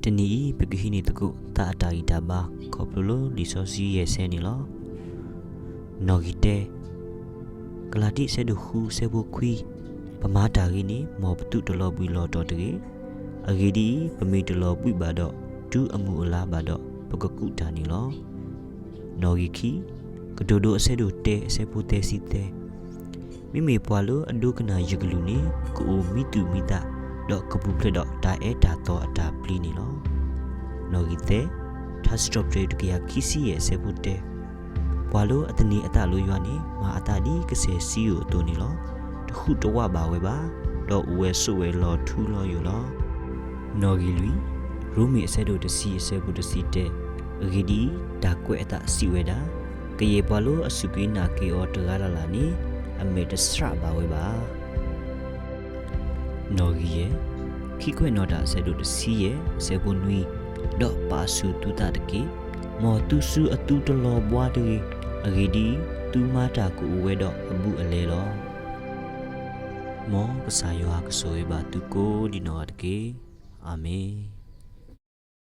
တနံၤအံၤ ပကဟံးန့ၢ်သကိး သးအတၢ်ဂံၢ်တၢ်ဘါ ခီဖျိလၢလံာ်စီဆှံယဲၢ်ဆၢန့ၣ်လီၤ. နီၣ်ဂံၢ်တၢ, ကလၤတံ အဆၢဒိၣ်ဃု အဆၢဖိခွံ, ပမၤတၢ်ဂ့ၤန့ၣ် မ်ပသုတလီၤဘှံးလီၤတီၤတဂ့ၤ. အဂ့ၢ်ဒ်အံၤ, ပမ့ၢ်တလီၤဘှံးဘၣ်ဒီး တုၤအမုၢ်အလါဘၣ်ဒီး ပကကူးတၢ်န့ၣ်လီၤ. နီၣ်ဂံၢ်ခံ, ကတိၤဒိ အဆၢဒိၣ်တၢ အဆၢဖိသၢဆံသၢ, မ့မ့ၢ်ပှၤလၢအဒိကနၣ်ယကလုၢ်န့ၣ် ကအိၣ်မံသူၣ်မံသး, ဒီးကပူၤဖျဲးဒီးတၢ်အဲၣ်တၢ်သီအတၢ်ပျံၤန့ၣ်လီၤ. နီၣ်ဂံၢ်သၢ, ထါစံးထီၣ်ပတြၢၤ တကယၤခံဆံယဲၢ် အဆၢဖိတၢ, ပှၤလၢအသန့ၤအသးလၢယွၤန့ၣ် မၤအသးဒ်ကစၢၢ်စံယိၣ်အသိးန့ၣ်လီၤ. တဟူးတဝးဘၣ်ဝဲဘၣ်, ဒီးအိၣ်ဝဲဆိးဝဲလီၤထူလီၤယိာ်လီၤ. နီၣ်ဂံၢ်လွံၢ်, ရိမ့ၤ အဆၢဒိၣ်တဆံ အဆၢဖိတဆံတၢ, အဂ့ၢ်ဒ်အံၤ, တၢ်ကွဲးအသးစံးဝဲဒၣ်, ကယဲၢ်ပှၤလၢအစူၢ်က့ၤနာ်က့ၤအီၤတဂၤလၢ်လၢ်န့ၣ် အမဲာ်တဆှးဘၣ်ဝဲဘၣ်. နီၣ်ဂံၢ်ယဲၢ်, ခံကွဲးနီၣ်တၢ် အဆၢဒိၣ်တဆံယဲၢ် အဆၢဖိနွံ, ဒီးပာ်ဆူၣ်သုသးတက့ၢ်. မ်သုစုအသုတလီၤဘှါတဂ့ၤ. အဂ့ၢ်ဒ်အံၤ, သုမၤတၢ်ကအိၣ်ဝဲဒီးအဘူးအလဲလီၤ. မ်ကစၢ်ယွၤကဆိၣ်ဂ့ၤဘၣ်သုကိးဒံးနီၢ်ဂၤတက့ၢ်. အၤမ့ၣ်.